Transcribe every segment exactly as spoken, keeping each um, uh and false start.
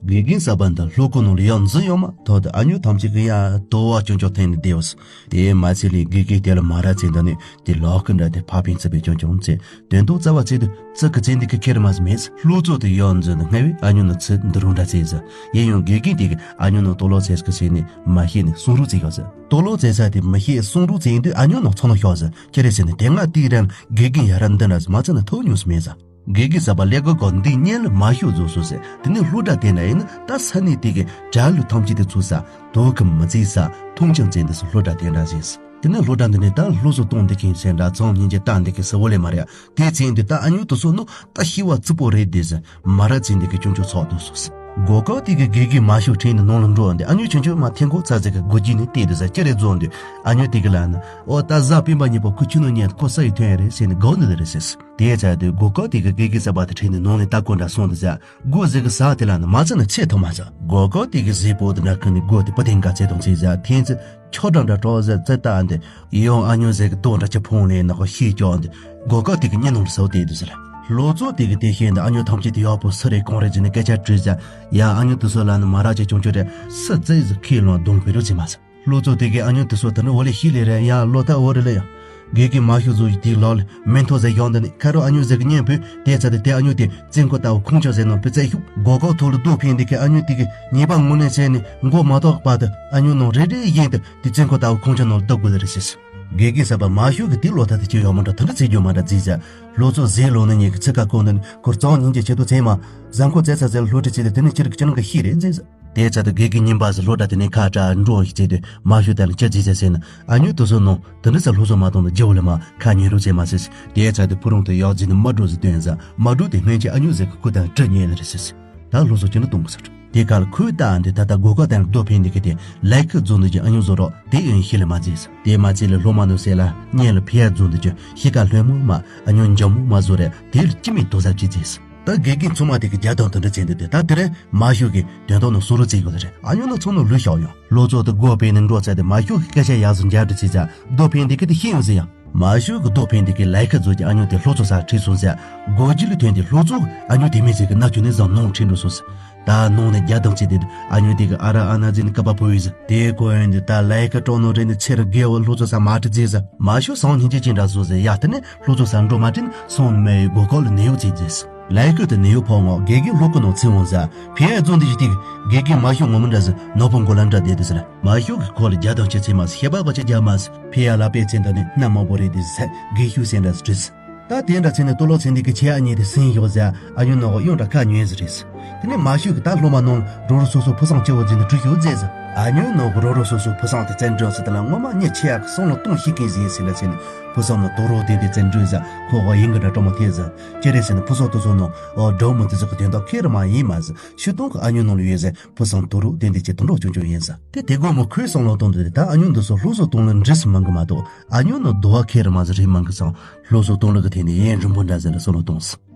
དགེ་རྒན་གསར་པ་འདི་ལྷོ་ཁོ་ནང་ལ་ཡང་འཛུལ་ཡོང་མ་ཐོག་ཏུ་ཨ་ཉོ་ཐམས་ཅད་ཀྱི་ཡང་དོ་བ་ཅུང་ཅུང་འཐེན་ནས་བསྡད་ཡོད། དེ་མ་ཚད་ལས་དགེ་རྒན་དེ་ལ་མ་ར་ཚེ་འདི་ནི་དེ་ལོག་གི་འདྲ་དེ་ཕ་ཕན་ཚུན་པའི་ཅུང་ཅུང་ཚེ་དོན་དུ་རྩ་བ་ཚེ་དུ་ཚིག་གི་ཚེ་འདི་གི་ཁེར་མ་མེད། ལྷོ་ཚོ་དུ་ཡང་འཛུལ་ནས་སྔ་བས་ཨ་ཉོ་ནི་ཚེ་འདི་རུ་འདྲ་ཚེ་ཟ། ཡིན་ཡང་དགེ་རྒན་དེ་གི་ཨ་ཉོ་ནི་དོ་ལོ་ཚེ་གི་ཚེ་ནི་མ་ཤེས་ནས་གསུང་རུ་ཚེ་ག་ཟ། དོ་ལོ་ཚེ་ས་དེ་མ་ཤེས་གསུང་རུ་ཚེ་ཡིན་དུས་ཨ་ཉོ་ནི་ཚོ་ནོ་ཤོག་ཟ། ཁྱེད་རེ་ཟེར་ནས་དེ་སྔ་དེའི་རིང་དགེ་རྒན་ཡ་ར་འདི་འདྲ་ཟ་མ་ཚད་ན་ཐོག་ཉུང་སུ་མེད་ཟ། དགེ་རྒན་གསར་པ་ཀླད་ཀོར་གོར་འདི་ཉིད་ལ་མ་ཤོད་བཟོ་སོ་ཟེར། དེ་ནས་སློབ་གྲྭ་དེ་ན་ཡིན་ན་ད་ས་གནས་དེ་གི་གྲྭ་བླུན་ཐམས་ཅད་དེ་ཚུགས་ས་དོ་གི་མི་བརྩིས་ས་མཐོང་ཆུང་བརྩིས་འདི་སུ་སློབ་གྲྭ་དེ་འདྲ་ཟེར། དེ་ནས་སློབ་གྲྭ་འདི་ནས་ད་སློབ་གསོ་གཏོང་འདི་མཁན་སེ་འདྲ་ཚང་སྙིང་རྗེ་ལྟ་འདི་གི་ས་འོ་ལེ་མ་རེད། དེ་ཚེ་འདི་ད་ཨ་ཉོ་དུ་སོ་ནོ་ད་ཤི་བ་རྩི་པོ་རེད་འདི་ཟེར་མ་ར་ཚེ་འདི་གི་ཅུང་ཅུང་ཚོགས་འདུག་སོ་ཟེར། སྒོ་ཁ་དེ་གི་དགེ་རྒན་མ་ཤོད་ཁྲིད་ནས་ནང་ལ་འགྲོ་འདི་ཨ་ཉོ་ཆུང་ཆུང་མ་ཐེན་གོ་ཚ་ཚེ་གི་སྒོ་རྒྱུད་ནས་བལྟས་འདི་ཟེར་ཅི་རེད་བཟོ་འདི་ཨ་ཉོ་དེ་གི་ལ་ནི་ཨོ་ད་གཟའ་སྤེན་པ་ཉིན་པོ་ཁུ་ཆུ་ནོ་ཉན་ཁོ་ས་ཡི་ཐོན་རེད་ཟེར་ནས་སྒོ་འདི་རེད་ཟེར། དེའི་ཚེ་དུས་སྒོ་ཀ་དེ་གི་དགེ་རྒན་གསར་པ་དེ་ཁྲིད་ནས་ནང་ནས་ལྟ་སྐོར་འདྲ་སོང་དུ་ཟ། སྒོ་ཟེར་གི་ཟ་དེ་ལ་ནི་མ་ཚད་ན་ཚེ་ཐོག་མ་ཟ། སྒོ་ཀ་དེ་གི་ཟས་པོ་དེ་འདྲ་ཁུ་ནས་སྒོ་དེ་པ་དེང་ག་ཚེ་དང་ཚེ་ཟ་ཐེན་ཚེ་ཁྱོ་འདྲ་འདྲ་གྲོགས་ཟ་ཚེ་ལྟ་འདི་ཡོང་ཨ་ཉོ་ཟེར་གི་ལྟོ་འདྲ་ཆ་ཕོང་ལས་ནག་ཤེས་ཀྱོག་འདི་སྒོ་ཀ་དེ་གི་ཉིན་ནང་ལ་ཟ་དེ་དུ་ཟ་ལ། ལོ་ཚོ་དེ་གི་དེ་ཤེས་འདི་ཨ་ཉོ་ཐམས་ཅད་དེ་ཡག་པོ་སུ་རེད་གང་རེད་ཟེར་ནས་སྐད་ཆ་དྲིས་ཟ། ཡ་ཨ་ཉོ་དུ་སོ་ལ་ནི་མ་ར་ཅེ་ཅུང་ཅུ་རེད་སུ་ཙེ་ཟི་ཁས་ལོང་གདོང་བི་རུ་ཅི་མ་ཟ། ལྷོ་ཚོ་དེ་གའི་ཨ་ཉོ་དེ་ཚོ་དེ་ནི་འོ་ལེ་ཤི་ལེ་རེད་ཡ་ལོ་ཐ་འོ་རེ་ལེ་ཡ། དགེ་རྒན་མ་ཤོད་བཟོ་ཡི་དེའི་ལོ་ལེ་མེན་ཐོ་ཟེར་ཡོང་དེ་ནི་ཁ་རོ་ཨ་ཉོ་ཟེར་གི་ཉན་བོས་དེ་ཚ་དེ་དེ་ཨ་ཉོ་དེ་བཙན་ཁོ་ལྟ་བུ་ཁོང་ཆོ་ཟེར་ནོ་པི་ཙེ་ཤུབ་སྒོ་ཀོ་ཐོ་ལ་རྡོ་ཕན་དེ་གའི་ཨ་ཉོ་དེ་གི་ཉེས་པ་ངོ་ནས་ཟེར་ནི་མགོ་མ་ཐོག་པ་དེ་ཨ་ཉོ་ནོ་རེ་རེ་ཡིན་དེ་དེ་བཙན་ཁོ་ལྟ་བུ་ཁོང་ཆོ་ནོ་ལ་ལྡོག་དགོས་ལེ་རེ་ཟེར། དགེ་རྒན་གསར་པ་མ་ཤོད་གི་དེ་ལོ་ཐ་དེ་ཅི་ཡོད་མ་འདྲ་ཐ་འདྲ་ཚེ་རྒྱུ་མ་འདྲ་རྫིས་ཟེར། ལྷོ་ཚོ་ཟེར་ལོ་ནི་ཉེ་གི་ཚེ་ཀ་ཀོ་ནི་ཁོར་གཙང་ཉིན་གྱི་ཆེད་དུ་ཚེ་མ་ཟམ་ཁོ་ཙེ་ཚ་ཟེར་ལྷོ་ཁྲི་ཚེ་དེ་དེ་ནི་ཅི་རིག་ཅི་ནང་གི་ཤི་རེ་རྫིས་ཟེར། དེའི་ཚེ་དུ་དགེ་རྒན་རྙིང་པ་ཟེར་ལྷོ་གྲྭ་དེ་ནས་ཁ་གྲག་འགྲོ་ཡི་ཚེ་དུ་མ་ཤོད་དེ་ལ་ཅི་རྫིས་ཟེར་ཟེར་ན་ཨ་ཉོ་དུ་སོ་ནོ་དེ་འདྲ་ཚ་ལྷོ་སོ་མ་གཏོང་དུ་རྒྱལ་བོ་ལ་མ་ཁ་ཉན་རུ་ཚེ་མ་ཟེར། དེའི་ཚེ་དུ་ཕུ་རུང་དུ་ཡག་རྫིས་ནི་མ་འགྲོ་ཟེར་སྟོན་ཟ་མ་འགྲོ་དེ་སྔོན་གྱི་ཨ་ཉོ་ཟེར་གི་སྐུ་དང་གྲི་ཉེ་ལ་རེ་ཟེར། ད་ལྷོ་སོ་ཅི་ནི་གཏོང་གི་ཟེར། དེ་གར་ཁོས་བལྟ་འདི་ད་ལྟ་སྒོ་ཀ་དང་རྡོ་ཕན་འདི་གི་དེ་ལས་ཁུ་རྫོང་འདི་ཀྱི་ཨ་ཉོ་བཟོ་རོགས་དེ་ཡོན་ཤི་ལ་མ་རྫིས། དེ་མ་ཚད་ལ་ལྷོ་མ་ནུ་སེ་ལ་ཉེ་ལ་ཕི་ཡ་རྫོང་འདི་ཀྱི་ཤི་ཀ་ལྷོད་མོ་མ་ཨ་ཉོ་འཇམ་མོ་མ་བཟོ་རེ་དེ་ལ་ཅི་མི་དོ་ཟབ་ཅི་རྫིས། ད་དགེ་རྒན་ཚོ་མ་དེ་གི་རྒྱ་དང་དུ་འདྲ་ཚན་འདི་དེ་ད་དེ་རེ་མ་ཤོད་གི་དོན་དག་ནང་སུ་རུ་རྫིས་ཡོད་རེད། ཨ་ཉོ་ནུ་ཚོ་ནུ་ལུས་ཤོག་ཡོང་ལྷོ་ཚོ་དུ་སྒོ་ཕན་ནི་འགྲོ་ཚད་དེ་མ་ཤོད་གི་སྐད་ཆ་ཡག་སུ་འཇའ་འདྲ་ཚིག་ཚ་རྡོ་ཕན་འདི་གི་དེ་ཤེས་ཡོང་ཟེར་ཡང་། མ་ཤོད་གི་རྡོ་ཕན་འདི་གི་ལས་ཁུ་རྫོགས་ཀྱི་ཨ་ཉོ་དེ་ལྷོ་ཚོ་ས་ཁྲིད་སོང་ཟེར། སྒོ་རྒྱུ་ལ་ཐོན་ཏེ་ལྷོ་ཚོ་ཨ་ཉོ་དེ་མི་ཟེར་གི་ན་ཁྱོད་ནི་བཟང་ནོང་ཁྲིད་འགྲོ་སོང་ཟེར། ད་ནོང་ནས་རྒྱ་དང་བཅས་ཏེ་ཨ་ཉོ་དེ་གི་ཨ་ར་ཨ་ན་ཟེར་ནི་ཀ་པ་པོ་ཡོད་ཟེར། དེ་གོ་ཡོན་དེ་ད་ལས་ཁུ་གྲོགས་ནོ་རེ་ནི་ཚེ་རུ་དགེ་བ་ལྷོ་ཚོ་ས་མ་ཁྲིད་ཟེར་ཟེར། མ་ཤོད་སང་ཉིན་གྱི་ཅི་འདྲ་བཟོ་ཟེར་ཡ་དེ་ནི་ལྷོ་ཚོ་ས་འགྲོ་མ་ཁྲིད་སོང་མེ་སྒོ་ཁོག་ལ་ནེའུ་ཚིག་ཟེར། ལས་ཁུ་དེ་ནེའུ་ཕོ་ངོ་དགེ་རྒན་ལྷོ་ཁུ་ནང་ཚིག་འོང་ཟེར། ཕི་ཨ་རྫོང་དེ་ཞིག་དེ་དགེ་རྒན་མ་ཤོད་ངོ་མི་འདྲ་ཟེར་ནོ་ཕོ་མགོ་ལ་འདྲ་བསྡད་དེ་ཟེར། མ་ཤོད་གི་ཁོ་ལ་རྒྱ་དང་སྤྱི་ཚེ་མ་ཟེར་ཤེས་པ་གོ་ཆ་རྒྱ་མ་ཟེར། ཕི་ཡ་ལ་པའི་ཚེ་འདི་ནི་སྣ་མང་པོ་རེད་དེ་ཟེར་དགེ་ཤུ་སེ་འདྲ་ཟེར་དྲིས། ད་དེ་འདྲ་ཚེ་ནི་ཏོ་ལོ་ཚེ་འདི་གི་ཆེ་ཨ་ཉེ་དེ་སེང་ཞོག་ཟེར་ཨ་ཉོ་ནོ་གོ་གཡོན་འདྲ་ཁ་ཉོས་ཟེར་རེད། དེ་ནས་མ་ཤོད་གི་ད་སློབ་མ་ནང་རོ་རོ་སོ་སོ་ཕུ་སང་ཆེ་བོ་ཟེར་ནི་གྲུ་ཞོག་ཟེར་ཟེར། ཨ་ཉོ་ནོ་གོ་རོ་རོ་སོ་སོ་ཕུ་སང་དེ་བཙན་འགྲོ་ཟེར་དེ་ལ་ངོ་མ་ཉེ་ཆེ་ཨ་གི་སོང་ལ་གཏོང་ཤེས་ཀིན་ཟེར་ཟེར་ལ་ཚེ་ནི་ཕུ་སང་ནོ་ཏོ་རོ་དེ་དེ་བཙན་འགྲོ་ཟེར་ཁོ་གོ་ཡིན་གི་འདྲ་གྲོ་མོ་དེ་ཟེར། ཅི་རེད་ཟེར་ནི་ཕུ་སང་ཏོ་སོ་ནོ་ཨོ་འགྲོ་མོ་དེ་ཟེར་གི་དོན་དག་ཁེ་ར་མ་ཡིན་མ་ཟེར་ཤུ་གཏོང་གི་ཨ་ཉོ་ནང་ལ་ཡོད་ཟེར། ཕུ་སང་དུ་རུ་དེ་འདི་ཅི་དུ་འགྲོ་ཆུང་ཆུང་ཡིན་ས། དེ་དེ་གོ་མོ་ཁོའི་བསམ་བློ་གཏོང་དུས་ད་ཨ་ཉོ་འདི་ཚོ་སློབ་གསོ་གཏོང་ལ་འདྲི་སི་མང་གི་མ་གཏོགས་ཨ་ཉོ་ནི་དུ་བ་ཁེ་རི་མ་ཟི་རི་མང་གི་སང་སློབ་གསོ་གཏོང་ལ་གི་ཐད་ནས་ཡན་རིན་པོ་འདྲ་ཟེར་ལ་བསམ་བློ་གཏོང་སི།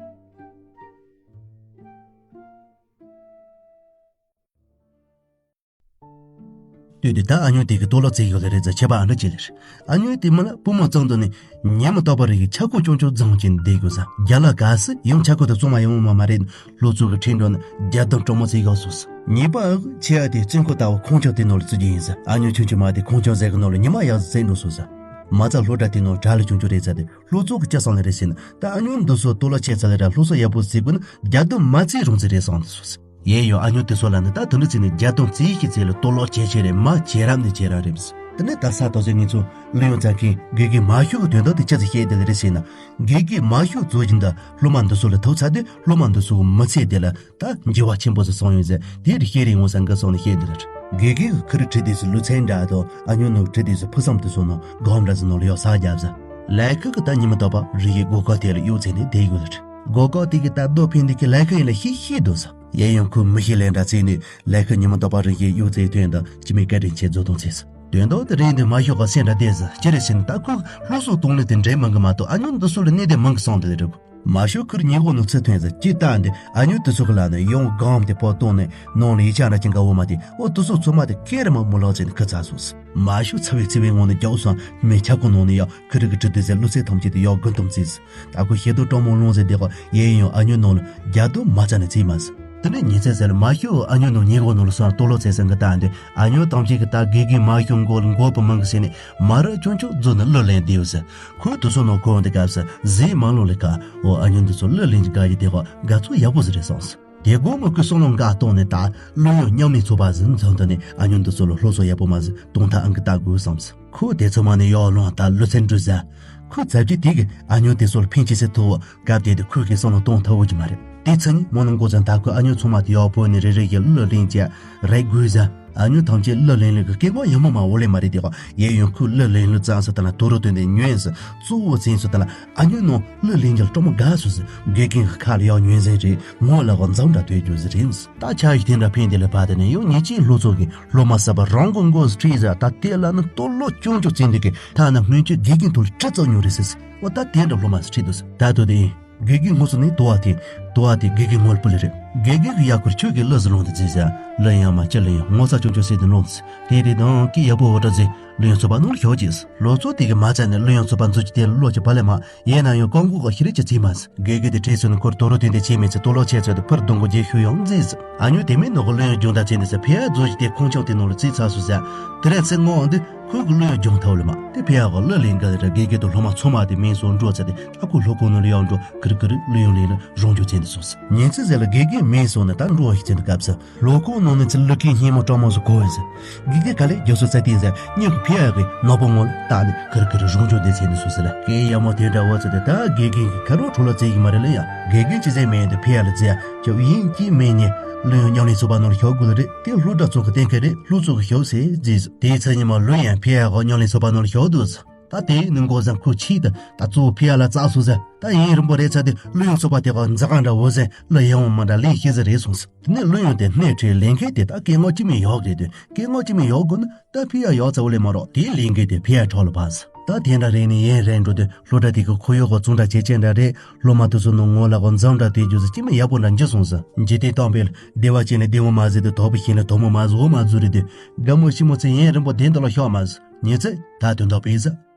དུས་དེ་ད་ཨ་ཉོ་དེ་གི་ཏོ་ལོ་ཙེ་ཡོད་ལ་རེད་ཟེར་ཁྱད་པར་ཨ་འདྲ་ཅི་ལེར། ཨ་ཉོ་དེ་མི་ལ་བུ་མོ་གཙང་དུ་ནི། ཉེ་མི་རྟོག་པ་རིགས་ཀྱི་ཆ་ཁོ་ཅུང་ཅུང་རྫོང་ཅན་བསྡད་དགོས་ས། རྒྱ་ལ་ག་སི་ཡང་ཆ་ཁོ་དུ་གཙང་མ་ཡོང་མ་མ་རེད། ལྷོ་ཚོ་གི་ཁྲིན་འགྲོ་ནི་རྒྱ་དང་གྲོ་མོ་ཚེ་ཡག་སོ་སི། ཉེས་པ་ཨུ་ཆེ་ཨ་དེ་བཙུན་ཁོ་ལྟ་བུ་ཁོང་ཆོ་དེ་ནོ་ལ་བཙུད་རྒྱུ་ཡིན་ས། ཨ་ཉོ་ཆུང་ཆུང་མ་དེ་ཁོང་ཆོ་ཟེར་གི་ནོ་ལ་ཉི་མ་ཡག་ཟེར་འགྲོ་སོ་ས། མ་རྩ་ལྷོ་གྲྭ་དེ་ནོ་གྲྭ་ལ་ཆུང་ཆུང་རེད་ས་དེ་ལྷོ་ཚོ་གི་ཅི་སང་ལ་རེད་ཟེར་ན་ད་ཨ་ཉོ་འདི་སོ་ཏོ་ལ་ཆེ་ས་ལ་ར་ལྷོ་སོ་ཡག་པོ་ཟེར་དགོས་ན་རྒྱ་དུ་མ་ཚེ་རུང་ཚེ་རེད་སང་དུ་སོ་ས། ཡེ་ཡོ་ཨ་ཉོ་དེ་སོ་ལ་ནི་ད་དུ་འདྲི་ཚེ་ནི་རྒྱ་དང་ཚེ་ཡི་ཤི་ཚེ་ལ་ཏོ་ལོ་ཆེ་ཆེ་རེད་མ་ཆེ་རབ་ནི་ཆེ་རབ་རེད། དེ་ནི་ད་ས་ཏོ་ཚེ་ངེད་ཚོ་ལུ་ཡོང་ཚ་མཁན་དགེ་རྒན་མ་ཤོད་གི་དོན་དག་དེ་ཅི་ཚེ་བཤད་དེ་ལ་རེད་ཟེར་ན། དགེ་རྒན་མ་ཤོད་ཚོ་བཞིན་ད་སློབ་མ་འདི་སོ་ལ་ཐོབ་ཚ་དེ་སློབ་མ་འདི་སོ་གི་མི་ཚེ་དེ་ལ་ད་འགྱུར་བ་ཆེན་པོ་ཟིག་སོང་ཡོད་ཟེར་དེ་རི་ཤེས་རིང་ངོ་ས་འགའ་སོང་ནི་བཤད་དེ་ལ་རེད། དགེ་རྒན་གི་ཁུ་རི་ཁྲི་དེ་སུ་ལུ་ཚན་འདྲ་དོ་ཨ་ཉོ་ནུ་ཁྲི་དེ་སུ་ཕུ་སམ་དེ་སོ་ནོ་སྒོམ་འདྲ་ཟིག་ནོ་ལ་ཡོ་ས་རྒྱབ་ཟེར། ལས་ཁུ་གི་ད་ཉི་མ་ཏོ་པ་རི་ཡི་སྒོ་ཁ་དེ་ལ་གཡུག་ཚེ་ནི་དེ་ཡོད་ལ་རེད། སྒོ་ཁ་དེ་གི་ད་རྡོ་ཕན་དེ་གི་ལས་ཁུ་ཡིན་ལ་ཤི་ཤི་དོ་ས། ཡེ་ཡང་ཁོས་མི་ཤེས་ལན་འདྲ་བརྩིས་ནས་ལས་ཁུ་ཉི་མ་ཏོ་པ་རིན་གྱིས་གཡུག་རྩེའི་དོན་དུ་སྤྱི་མི་བཀའ་དྲིན་ཆེ་རྫོགས་དང་ཚེས། དོན་དག་དེ་རིང་འདི་མ་ཤོག་ག་སེམས་འདྲ་བདེ་ཟེར་ཅི་རེད་ཟེར་ན་ད་ཁོས་སློབ་གསོ་གཏོང་ལེ་དེ་འདྲའི་མང་གི་མ་གཏོགས་ཨ་ཉོ་འདི་སུ་ལ་གནས་དེ་མང་གི་སོང་དེ་ལས་རེད། མ་ཤོག་ཁུར་ཉི་གོ་ནུ་ཚེ་ཐོན་ཟེར་ཅི་ལྟ་འདི་ཨ་ཉོ་དུ་སུ་གི་ལ་ནི་ཡོང་སྒང་དེ་པོ་གཏོང་ནས་ནང་ལ་ཡི་ཆ་འདྲ་ཅན་ག་འོ་མ་དེ་ཨོ་དུ་སུ་ཚོ་མ་དེ་ཁེ་རེ་མ་མོ་ལོག་ཚེ་ནི་ཁུ་ཚ་སོ་ཟེར། མ་ཤོག་ཚ་བའི་ཚེ་བའི་ངོ་ནི་རྒྱ་འོ་སོང་མི་ཆ་ཁོ་ནང་ནི་ཡ་ཁུ་རི་གི་གྲི་དུ་ཟེར་ལུ་ཚེ་ཐམས་ཅད་དེ་ཡོག་དགུན་ཐུམ་ཚེ་ཟེར། ད་ཁོ་ཤེད་དུ་གྲོགས་མོ་ལོང་ཟེར་དེ་ཁོ་ཡེ་ཡོང་ཨ་ཉོ་ནང་ལ་རྒྱ་དུ་མ་ཚ་ནི་ཚེ་མ་ཟེར། དེ་ནས་ཉིན་མཚན་ཟེར་ལ་མ་ཤོ་ཨ་ཉོ་ནང་ཉེ་གོ་ནང་ལ་སོང་ལྟོ་ལོ་ཚེ་སེང་གི་ལྟ་འདི་ཨ་ཉོ་དང་གཅིག་གི་ལྟ་དགེ་རྒན་མ་ཤོ་མགོ་ལ་མགོ་པུ་མང་གི་ཟེར་ནས་མ་ར་ཅུང་ཅུང་རྫུ་ནས་གླུ་ལེན་བསྡད་ཡོད་ཟེར། ཁོས་དུ་སོ་ནང་ཁོ་འདི་སྐབས་སུ་ཟས་མང་ལོ་ལི་ཀ་འོ་ཨ་ཉོ་འདི་ཚོ་གླུ་ལེན་གི་དགའ་ཡི་དེ་གོ་དགའ་ཚོ་ཡག་པོ་ཟིག་རེད་སོང་ཟེར། དེ་དགོང་མོ་ཁོས་སོ་ནང་འགའ་གཏོང་ནས་ད་གླུ་ཡོན་མཉམ་ལས་ཚོགས་པ་ཟིག་འཛོམས་དོ་ནས་ཨ་ཉོ་འདི་ཚོ་ལ་སློབ་གསོ་ཡག་པོ་མ་ཟིག་གཏོང་ཐབས་ཨང་གི་ལྟ་དགོས་བསམ་ཟེར། ཁོ་དེ་ཚོ་མ་ནས་ཡོག་ལོང་ད་ལོ་ཚན་འགྲུལ་ཟ། ཁོ་ཚབ་ཀྱི་དེ་གི་ཨ་ཉོ་དེ་ཚོ་ལ་ཕན་ཆེ་སེ་ཐོ་བོ་སྐབས་དེ་དུ་ཁོས་གི་སོང་ལ་གཏོང་ཐབས་བོ་ཅི་མ་རེད། དེ་ཚོ་ནི་མོ་ནང་འགོ་ཚན་ད་ཁོས་ཨ་ཉོ་ཚང་མ་དེ་ཡོག་པོ་ནི་རེ་རེ་གི་གླུ་ལེན་ཅེ་རེད་དགོས་ཟ། ཨ་ཉོ་ཐམས་ཅད་གླུ་ལེན་ལུགས་ཀྱི་སྐད་ངོ་ཡང་མོ་མ་འོ་ལེ་མ་རེད་དེ་གོ་ཡེ་ཡོང་ཁོས་གླུ་ལེན་ལུགས་ཙང་སོ་ད་ལ་དོ་རུ་དོན་དེ་ཉོན་སོ་གཙོ་བོ་ཚན་སོ་ད་ལ་ཨ་ཉོ་ནང་གླུ་ལེན་རྒྱུ་སྤྲོ་མོ་དགའ་སོ་ཟི་དགེ་རྒན་གི་ཁ་ལ་ཡོག་ཉོན་ཟན་རེད་ངོ་ལ་གོ་འཛམ་འདྲ་དོད་རྒྱུ་ཟི་རེད། ད་ཆ་ཡི་དེ་འདྲ་ཕན་དེ་ལ་བ་དེ་ནས་ཡང་ཉེ་ཅིའི་ལྷོ་ཚོ་གི་སློབ་མ་གསར་པ་རང་གི་མགོ་ཁྲིད་ཟ་ད་དེ་ལ་ནི་ལྟོ་ལོ་ཅུང་ཅུང་བཙན་འདུག་གི་ཐ་ན་སྔོན་ཆད་དགེ་རྒན་ཐོག་ལ་ཁྲི་ཙག་ཉོ་རེད་ཟེར་ཟི་འོ་ད་དེ་འདྲ་སློབ་མ་ཟི་ཁྲིད་འདུག་ཟི་ད་དོ་དེ་ཡིན། དགེ་རྒན་སྔོན་ཚོ་ནི་དོ་བ་དེ་དོ་བ་དེ་དགེ་རྒན་སྔོན་སྤུ་ལ་རེད། དགེ་རྒན་གི་ཡག་ཁུར་ཆོས་ཀྱི་གླུ་ཟི་ལོང་དེ་ཟི་ཟ་གླུ་ཡང་མ་ཅི་གླུ་ཡང་ངོ་ཚ་ཅུང་ཅུང་ཟེར་དེ་ལོང་ཟི་དེ་རེད་དང་ཀི་ཡག་པོ་འོ་ད་ཟི་གླུ་ཡང་ཚོ་པ་ནོར་ཤོག་ཅིག་ཟི་ལོ་ཚོ་དེ་གི་མ་ཚད་ནས་གླུ་ཡང་ཚོ་པ་མཛོད་ཀྱི་དེ་ལོ་ཅི་བ་ལས་མ་ཡིན་ན་ཡང་ཀོང་གོ་ག་ཤི་རི་ཅི་ཚིག་མ་ཟི་དགེ་རྒན་དེ་ཁྲིད་སོ་ནི་ཁོར་དོ་རུ་དོན་དེ་ཆེ་མེད་ཚེ་ལྟོ་ལོ་ཆེ་ཚོ་དེ་ཕར་གདོང་གོ་རྗེས་ཤུ་ཡང་ཟི་ཟི་ཨ་ཉོ་དེ་མིན་ནོ་གི་གླུ་ཡང་སྦྱོང་ད་ཚེ་འདི་ཟི་ཕེ་ཡ་མཛོད་ཀྱི་དེ་ཁོང་ཆང་དེ་ནོར་ལ་ཚིག་ཚ་སུ་ཟ་དེ་རེད་ཚེ་ངོ་འདི། ཁོས་ཀྱི་གླུ་ཡང་སྦྱོང་ཐབས་ལ་མ་དེ་ཕི་ཡ་གི་གླུ་ལེན་ག་ར་དགེ་རྒན་དང་སློབ་མ་ཚང་མ་དེ་མིན་སོང་འགྲོ་ཚེ་དེ་ཨ་ཁུ་སློབ་ཁང་ནང་ལ་ཡང་འགྲོ་ཀིར་ཀིར་གླུ་ཡང་ལེན་ལ་རང་སྦྱོང་བྱས་ནས་སོང་ཟི། ཉིན་ཚེ་ཟེར་ལ་དགེ་རྒན་མིན་སོང་ནས་ད་འགྲོ་བ་ཞིག་ཚེ་འདི་སྐབས་སུ་སློབ་ཁང་ནང་ནས་ཚེ་གླུ་མཁན་སྙན་མོ་སྤྲང་མོ་སུ་གོ་ཡིན་ཟི། དགེ་རྒན་ག་ལེ་རྒྱ་སོ་ཚ་ཏིན་ཟེར་སྙན་ཁུ་ཕི་ཡ་གི་ནག་པོ་ངོ་ལ་བལྟ་ནས་ཀིར་ཀིར་རང་སྦྱོང་བྱས་ཚེ་འདི་སོང་ཟི་ལ་སྐད་ཡ་མོ་དེ་འདྲ་བ་ཚེ་དེ་ད་དགེ་རྒན་གི་ཁ་རོག་ཁྲོ་ལ་བཙལ་གི་མ་རེད་ལ་ཡ་དགེ་རྒན་ཅི་ཟེར་མེད་འདི་ཕི་ཡ་ལ་བཙལ་ཡ་ཅོ་ཡིན་གྱི་མེད་ནས་གླུ་ཡང་མཉམ་ལས་ཚོགས་པ་ནང་ལ་ཞོག་དགོས་ལ་རེད། དེ་སློབ་གྲྭ་ཚོགས་ཀྱི་གཏན་འཁེལ་རེད། སློབ་ཚོགས་ཀྱི་ཞོགས་ཟེར་རྗེས་སུ་དེའི་ཚེ་ཉིན་མོ་ལོས་ཡང་ཕི་ཡ་གོ་མཉམ་ལས་ཚོགས་པ་ནང་ལ་ཞོགས་འདུག་ཟེར། ད་དེའི་ནང་འགོ་བཟང་ཁུ་ཆིག་ཏུ་ད་གཙོ་བོ་ཕི་ཡ་ལ་བཙག་སོང་ཟེར། ད་ཡིན་རིན་པོ་རེད་ཚ་དེ་གླུ་ཡོང་ཚོགས་པ་དེ་གོ་འཛི་གང་འདྲ་བོ་ཟེར་གླུ་ཡོང་མ་འདྲ་ལེན་ཤེས་ཟེར་རེད་གསུངས་ཟེར། དེ་ནས་གླུ་ཡོང་དེ་སྣེ་ཁྲིད་ལེན་མཁན་དེ་ད་སྐད་ངོ་ཅི་མི་ཡོག་རེད་དེ་སྐད་ངོ་ཅི་མི་ཡོག་དགོས་ན་ད་ཕི་ཡ་ཡོག་ཚ་བོ་ལས་མ་རོགས་དེའི་ལེན་མཁན་དེ་ཕི་ཡ་འཕྲོག་ལ་བབས་ཟེར། ད་དེ་འདྲ་རེད་ནས་ཡིན་རེད་འགྲོ་དུས་སློབ་གྲྭ་དེ་གི་ཁོར་ཡུག་གི་གཙང་སྦྲ་བྱེད་ཅན་འདྲ་རེད། སློབ་མ་དེ་ཚོ་ནང་ངོ་ལ་གོ་འཛམ་འདྲ་དེ་རྒྱུ་ཟེར་ཅི་མི་ཡག་པོ་འདྲ་འཇི་སོང་ཟེར། འཇིག་རྟེན་སྟོང་པའི་བདེ་བ་ཅན་ལ་བདེ་བོ་མ་ཟེར་དུས་དོག་པོ་ཞིག་ལ་དོག་མོ་མ་ཟེར་འོ་མ་ཟུ་རེད་དུས་དགའ་མོ་ཤི་མོ་ཚེ་ཡིན་རིན་པོ་དེ་འདི་ལ་ཤོག་མ་ཟེར། ཉིན་ཚེ་ད་དོན་དག་པས་ཟེར།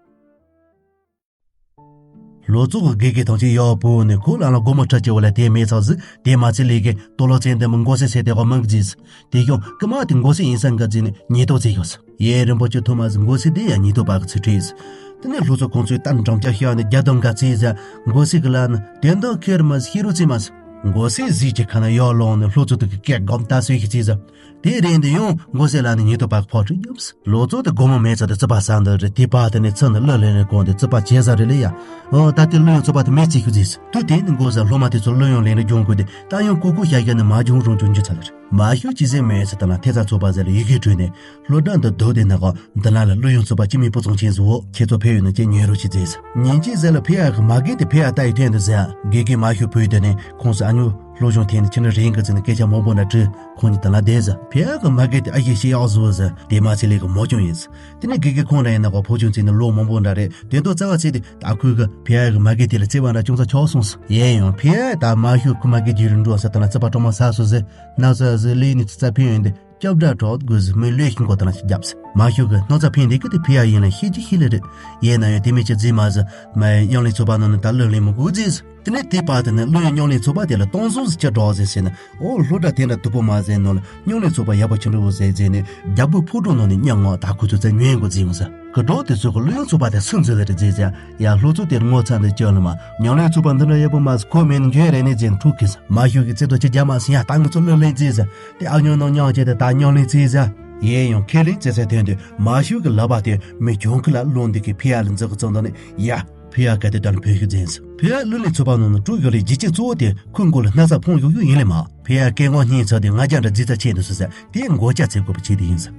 ལོ་ཙོག་གི་དགེ་རྒན་ཐམས་ཅད་ཡག་པོ་ནས་ཁོ་ལ་ལ་སྒོར་མོ་ཁྲི་གཅིག་བ་ལ་དེ་མེད་ཚག་ཟིག་དེ་མ་ཚད་ལས་ཀའི་ལྟོ་ལོ་ཚན་དེ་མི་མགོ་སེ་སེ་དེ་གོ་མང་གི་ཟིག་དེ་ཤོང་ཀི་མ་དེ་མགོ་སེ་ཡིན་ས་འགའ་ཟིག་ནས་ཉེས་རྡུང་བྱས་ཡོད་ཟིག་ཡེ་རིན་པོ་ཆེ་ཐོག་མ་ཟིག་མགོ་སེ་དེ་ཡང་ཉེས་རྡུང་བག་གི་ཚུལ་ཁྲིད་ཟིག་དེ་ནས་ལྷོ་ཚོ་ཁོང་ཚོས་ཏན་འགྲམ་ལྕག་ཤོག་ནས་རྒྱ་དམ་འགའ་བྱས་ཟིག་མགོ་སེ་གི་ལ་ནི་དེ་འདོག་ཁེར་མ་ཟིག་ཤེས་རུ་བྱས་མ་ཟིག་མགོ་སེ་ཟིག་གི་ཁ་ན་ཡོག་ལོང་ནས་ལྷོ་ཚོ་དུ་གི་སྐད་སྒོམ་ལྟ་སོས་ཤིག་བྱས་ཟིག་དེ་རིང་འདི་ཡང་མགོ་སེ་ལ་ནི་ཉེས་རྡུང་བག་ཕོག་ཁྲིད་ཡོད་ཟིག་ལོ་ཙོག་དེ་སྒོར་མོ་མེད་ཚ་དེ་རྩིས་པ་ས་འདི་རེད། དེ་པ་དེ་ནས་ཚུར་ནི་གླུ་ལེན་རེ་གོང་དེ་རྩིས་པ་བྱས་ས་རེད་ལེ་ཡ། ཨོ་ད་དེ་གླུ་ཡང་རྩིས་པ་དེ་མེད་རྩིས་ཤུ་ཟིག་དུས་དེ་ནི་མགོ་སེ་ལྷོ་མ་དེ་ཚོ་གླུ་ཡང་ལེན་རེ་སྦྱོང་དགོས་དེ་ད་ཡང་ཀུ་ཀུ་ཤ་ཤ་ནི་མ་བྱུང་རུང་བྱུང་རྒྱུ་ཚ་ལེ་རེད། མ་ཤོ་ཅི་ཟེར་མེད་ཚ་དེ་ལ་ཐེ་ཚ་ཚོགས་པ་ཟེར་ལ་ཡི་གེ་བྲོས་ནས་སློབ་གྲྭ་འདི་རྡོ་དེ་ནི་གོ་འདི་ན་ལ་གླུ་ཡང་རྩིས་པ་ཅི་མི་པུ་ཚོང་ཆེན་ཟིག་འོ་ཁྱེད་ཚོ་ཕེབས་ཡོད་ན་ཅི་ཉོས་རོགས་ཅི་ཟེར་ཟིག་ཉིན་གཅིག་ཟེར་ལ་ཕེ་ཡ་གི་མ་གི་དེ་ཕེ་ཡ་ལྟ་ཡི་ཐེན་དུ་ཟེར་དགེ་རྒན་མ་ཤོ་བུས་དེ་ནས་ཁོང་སུ་ཨ་ཉོ་སློབ་སྦྱོང་ཐེན་ནས་ཁྱེད་ནི་རིང་གི་ཚེ་ནས་སྐད་ཆ་མང་པོ་འདྲ་དྲིས། ཁོང་གཉིས་དེ་ལ་བསྡད་ཟེར། ཕེ་ཡ་གི་མ་གི་དེ་ཨ་ཡེ་ཤེས་ཡག་བཟོ་ཟེར། དེ་མ་ཚད་ལས་གི་མོ་ཅུང་ཡིན་ཟེར། དེ་ནས་དགེ་རྒན་ཁོང་ར་ཡིན་ན་གོ་ཕོ་ཅུང་ཚེ་ནས་ལོ་མང་པོ་འདྲ་རེད། དེ་དོ་རྩ་བ་ཚེ་དེ་ད་ཁོས་གི་ཕེ་ཡ་གི་མ་གི་དེ་ལ་བརྩེ་བ་འདྲ་ཅུང་ཙག་ཆོག་སོང་ཟེར། ཡེ་ཡང་ཕེ་ཡ་ད་མ་ཤོ་ཁུ་མ་གི་དེ་རིང་འགྲོ་ཟེར་དེ་ལ་རྩིས་པ་གྲོག་མ་ས་སོ་ཟེར། ན་ས་ཟེར་ལས་ནི་ཚི་ཚ་ཕེ་ཡོན་དེ་སྐྱབས་འདྲ་གྲོགས་དགོས་ཟེར་མོས་ལོས་ཤིང་གོ་དེ་ལ་ཞིག་རྒྱབ་ཟེར། མ་ཤོ་གི་སྣང་ཚ་ཕེ་འདི་གི་དེ་ཕེ་ཡ་ཡིན་ལ་ཤེས་ཀྱི་ཤེས་ལེ་རེད། ཡེ་ན་ཡང་དེ་མི་ཅི་རྫི་མ་ཟེར། མ་ཡང་ལས་ཚོགས་པ་ནང་ནས་ད་གླུ་ལེན་མི་དགོས་རྫི་ཟེར། དེ་ནས་དེ་བར་དུ་ནས་གླུ་ཡང་མཉམ་ལས་ཚོགས་པ་དེ་ལ་སྟོང་ཟོང་ཟིག་ཅི་འགྲོ་ཟེར་ཟེར་ནས། ཨོ་སློབ་གྲྭ་དེ་འདྲ་དུ་པོ་མ་ཟེར་ནོ་ལ་མཉམ་ལས་ཚོགས་པ་ཡག་པོ་ཆེན་པོ་ཟེར་ཟེར་ནས་རྒྱ་བོད་ཕོ་བྲང་ནང་ནས་མཉམ་ངོ་ད་ཁུ་ཚུར་ཚེ་ཉོན་དགོས་ཟེར་ཡོང་ཟེར། གི་འགྲོ་དེ་ཚོ་གི་གླུ་ཡང་ཚོགས་པ་དེ་སུན་ཚོད་ལ་རེ་ཟེར་ཟེར། ཡ་སློབ་ཚོགས་དེར་ངོ་ཚ་འདི་སྐྱོན་ལ་མ་མཉམ་ལས་ཚོགས་པ་འདི་འདྲ་ཡག་པོ་མ་ཟེར་ཁོ་མེད་ནས་འཇོན་རེ་ནས་ཟེར་ནས་འཁྲུག་གི་ཟེར། མ་ཤོ་གི་རྩེ་དོ་ཅི་རྒྱ་མ་ཟེར་ཡ་ད་ངུ་ཚོ་གླུ་ལེན་ཟེར་ཟེར། དེ་ཨ་ཉོ་ནང་མཉམ་བྱས་ཏེ་ད་མཉམ་ལས་ཟེར་ཟེར། ཡེ་ཡང་ཁས་ལེན་ཟེར་ཟེར་དོན་དུ་མ་ཤོ་གི་ལབ་པ་དེ་མི་གྱོང་ཁུ་ལ་ལོང་འདི་གི་ཕི་ཡ་ལ་འཛུགས་གི་ཚོང་དོ་ནས་ཡ། ཕི་ཡ་ག་དེ་ལྟར་བོད་ཤུགས་འཛིན་ཟེར། ཕི་ཡ་གླུ་ལེན་ཚོགས་པ་ནང་ནས་དཀྲུག་ཡོད་ལས་ཇི་ཅི་གཙོ་བོ་དེ་ཁོའི་མགོ་ལ་སྣག་ཚ་ཕོང་ཡོད་ཡོད་ཡིན་ལེ་མ། ཕི་ཡ་སྐད་ངོ་སྙིང་ཚ་དེ་ང་རྒྱ་འདྲ་རྫི་ཚ་ཆེ་འདུག་ཟེར་ཟེར་དེ་མགོ་སྐྱ་ཚེ་དགོས་པ་ཆེ་དེ་ཡིན་ཟེར།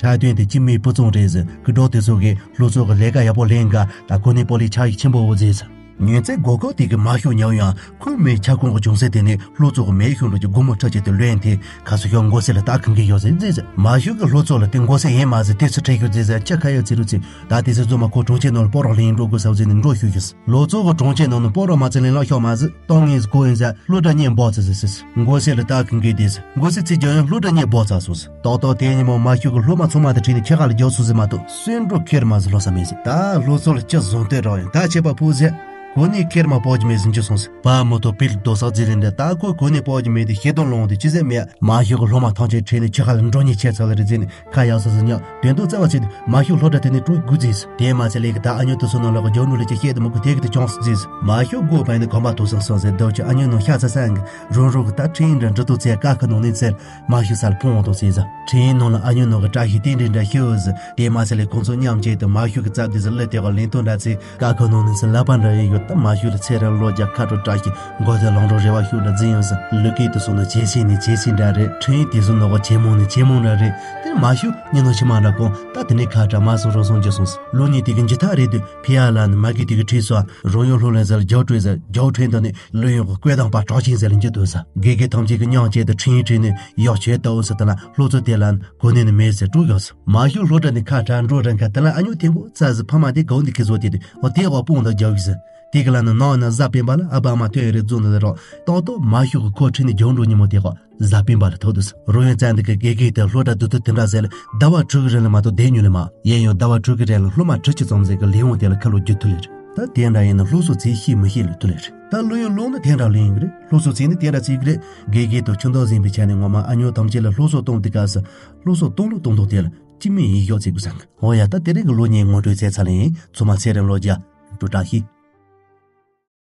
འཁྲབ་སྟོན་དེ་ཅི་མི་སྤུ་ཙོང་རེད་ཟེར། གི་འགྲོ་དེ་ཚོ་གིས་སློབ་ཚོགས་ཀྱི་ལས་ཀ་ཡག་པོ་ལེན་ག་ད་གོ་གནས་སྤོ་ལེ་ཆ་ཡིག་ཆེན་པོ་འོ་ཟེར་ཟེར། ཉིན་མཚན་སྒོ་ཁོག་དེ་གི་མ་ཤོ་ཉལ་ཡང་ཁོའི་མིའི་ཁྱབ་ཁོངས་ཀྱི་བྱུང་ས་དེ་ནས་སློབ་ཚོགས་ཀྱི་མེ་ཤོ་འགྲོ་གི་སྒོར་མོ་ཁྲི་གཅིག་དེ་ལོན་དེ་ག་སུ་ཤོག་མགོ་སེ་ལ་ལྟ་གི་འགི་ཡོད་ཟེར་ཟེར་ཟེར། མ་ཤོ་གི་སློབ་ཚོགས་ལ་དེ་མགོ་སེ་ཡིན་མ་ཟེར་དེ་ཚོ་ཁྲིད་ཤོག་ཟེར་ཟེར། ཁྱི་ཁ་ཡོད་ཚེ་རུ་ཚེ་ད་དེ་ཚོ་རྫོང་མ་ཁོ་གྲོང་ཁྱེར་ནང་ལ་སྤོ་རོགས་ལེན་འགྲོ་དགོས་ཟེར་ཟེར་ནས་འགྲོ་ཤོག་ཤོག་ཟེར། སློབ་ཚོགས་ཀྱི་གྲོང་ཁྱེར་ནང་ནས་སྤོ་རོགས་མ་ཚེ་ལེན་ལོག་ཤོག་མ་ཟེར། གཏོང་ངེས་ཟེར་གོ་ཡིན་ཟེར། སློབ་གྲྭ་གཉིས་འབོག་ཚར་ཟེར་ཟེར། མགོ་སེ་ལ་ལྟ་གི་འགི་དེ་ཟེར། མགོ་སེ་ཚེ་རྒྱ་ཡང་སློབ་གྲྭ་གཉིས་འབོག་ཚར་སོང་ཟེར། ཏོག་ཏོག་དེ་ཉིན་མོ་མ་ཤོ་གི་སློབ་མ་ཚང་མ་དང་ཁྲིད་ནས་ཁྱི་ཁ་ལ་རྒྱོབ་སོང་ཟེར་མ་གཏོགས་གསོན་འགྲོ་ཁེར་མ་ཟེར་ལོ་ས་མེད་ཟེར། ད་སློབ་ཚོགས་ལ་ཅི་བཟང་ལྟོས་རོགས་ཡང་ད་ཆད་པ་ཕུག་ཟེར། གོ་ནས་ཁེར་མ་སྤོ་རྒྱུ་མེད་ཟིན་རྒྱུ་སོང་ཟིན། བ་མོ་ཐོ་པིལ་རྡོ་སག་རྫི་རིན་འདྲ་ད་ཁོ་གོ་ནས་སྤོ་རྒྱུ་མེད་དེ་ཤེས་དོན་ལོང་དེ་ཅི་ཟེར་མེད། མ་ཤོག་གི་སློབ་མ་ཐམས་ཅད་ཁྲིད་ནས་ཆུ་ཁ་ལ་འགྲོ་ཉེས་ཆེ་ཚ་ལ་རི་རྫི་ནས་ཁ་ཡག་ས་ཟིན་ཉག་དོན་དུ་རྩ་བ་ཆེ་དུ་མ་ཤོག་སློབ་གྲྭ་དེ་ནས་སྤྲོ་དགོས་རྫིས། དེ་མ་ཚད་ལས་ཀི་ད་ཨ་ཉོ་དུ་སོ་ནང་ལོག་གི་རྒྱོ་ནུ་ལས་ཀྱི་ཤེས་དུ་མོ་གི་དེ་གི་དུ་ཅོང་སུ་རྫིས། མ་ཤོག་སྒོ་བན་ནི་གོམ་པ་ཐོ་སང་སོང་ཟེར་འདོད་ཀྱི་ཨ་ཉོ་ནོ་ཤ་ཚ་སང་གི་རོ་རོ་གི་ད་ཁྲིད་འདྲ་འདྲི་ཏོ་ཚེ་ཀ་ཁ་ནོ་ནི་ཚེར། མ་ཤོག་སལ་ཕོང་དོ་ཟེར་ཟ། ཁྲིད་ནང་ལ་ཨ་ཉོ་ནོ་གི་བཀྲ་ཤིས་རྟེན་འབྲེལ་འདྲ་ཤོད་ཟེར། དེ་མ་ཚད་ལས་ཁོང་ཚོ་མཉམ་བཅས་དུ་མ་ཤོག་གི་རྩ་དེ་ཟེར་ལེ་དེ་ག་ལེན་དོ་འདྲ་ཚེ། ཀ་ཁོ་ནོ་ནི་སི་ལ་པ་འདྲ་ཡོད་ད་མ་ཤོག་ལ་ཚེ་རིང་ལོ་རྒྱ་ཁ་དྲོ་བཀྲ་ཤིས་མགོ་དེ་ལོང་འགྲོ་རེ་བ་ཤོག་འདྲ་འཛིན་ཡོད་ཟེར། ལུ་ཀེ་དུ་སོང་ནོ་ཇེ་སི་ནི་ཇེ་སི་འདྲ་རེད། ཁྲིད་དེ་སོང་ནོ་གོ་ཇེ་མོ་ནི་ཇེ་མོ་འདྲ་རེད། དེ་མ་ཤོག་ཉི་ནོ་ཆི་མ་འདྲ་གོང་ད་དེ་ནི་ཁ་གྲ་མ་སོང་རོ་སོང་རྒྱུ་སོང་ཟེར། ལོ་ནི་དེ་གི་འཇི་ཐག་རེད་དུ་ཕི་ཡ་ལ་ནི་མ་གི་དེ་གི་ཁྲིད་སོ་རོ་ཡོ་ལྷོ་ལེན་ཟེར་རྒྱའུ་ཁྲིད་ཟེར་རྒྱའུ་ཁྲིད་འདི་ནི་ལུ་ཡོ་གི་བཀོད་དང་པ་གྲགས་ཆེན་ཟེར་ལ་འཇི་དོན་ཟེར། དགེ་རྒན་ཐམས་ཅད་ཀྱི་མཉམ་བཅས་དུ་ཁྲིད་ཁྲིད་ནི་ཡག་ཆེ་ལྟ་འོ་ཟེར་ད་ལ་ལྷོ་ཚོ་དེ་ལ་གོ་ནས་ནི་མེད་ཟེར་དཀྲུག་ཡོད་ཟེར། མ་ཤོག་སློབ་གྲྭ་ནས་ཁ་གྲགས་འགྲོ་རན་ཁ་དེ་ལ་ཨ་ཉོ་ཐེངས་པོ་རྩ་ཟི་ཕ་མ་དེ་གའུ་འདི་ཁི་བཟོ་དེ་དུ་འོ་དེ་འོ་སྤུངས་དང་རྒྱའུ་གི་ཟེར། དེ་གི་ལ་ནི་ནང་ན་བཟའ་སྤེན་པ་ལ་ཨ་བ་མ་ཐོན་རེ་རྫུན་ནི་རོགས་ཏོག་ཏོག་མ་ཤོག་གི་ཁོ་ཁྲིད་ནི་རྒྱང་འགྲོ་ཉིན་མོ་དེ་གོ་བཟའ་སྤེན་པ་ལ་ཐོག་དུས་རོ་ཡོན་ཙན་དེ་གི་དགེ་རྒན་དེ་སློབ་གྲྭ་དུ་དུ་དེ་འདྲ་ཟེར་ལ་ཟླ་བ་དྲུག་གི་རིང་ལ་མ་གཏོགས་བསྡད་མྱོང་ལེ་མ་ཡིན་ཡང་ཟླ་བ་དྲུག་གི་རིང་ལ་སློབ་མ་ཁྲི་གཅིག་ཙམ་ཟེར་གི་ལས་འོང་དེ་ལ་ཁ་ལོ་རྒྱུ་ཐུ་ལེ་རེད། ད་དེ་འདྲ་ཡིན་ན་སློབ་གསོ་ཚིག་ཤེས་མི་ཤེས་ལ་ཐུ་ལེ་རེད། ད་ལོ་ཡོན་ལོང་ན་དེ་འདྲ་ལེན་གི་རེད། སློབ་གསོ་ཚིག་ནི་དེ་འདྲ་ཚིག་གི་རེད། དགེ་རྒན་དུ་ཆུ་མདོག་ཟིན་པའི་ཆ་ནས་ངོ་མ་ཨ་ཉོ་ཐམས་ཅད་ལ་སློབ་གསོ་གཏོང་དུས་སྐབས་སུ་སློབ་གསོ་གཏོང་ལུགས་གཏོང་ཐོག་དེ་ལ་ཅི་མི་ཡིན་ཤོག་ཚིག་གི་བསམ་གི་འོ་ཡ་ད་དེ་རིང་གི་ལོ་ཉིན་ངོ་སྤྲོད་ཚེ་ཚ་ལེན་ཚོ་མ་ཚེ་རིང་ལོ་རྒྱ་འགྲོ་དྲག་ཤི།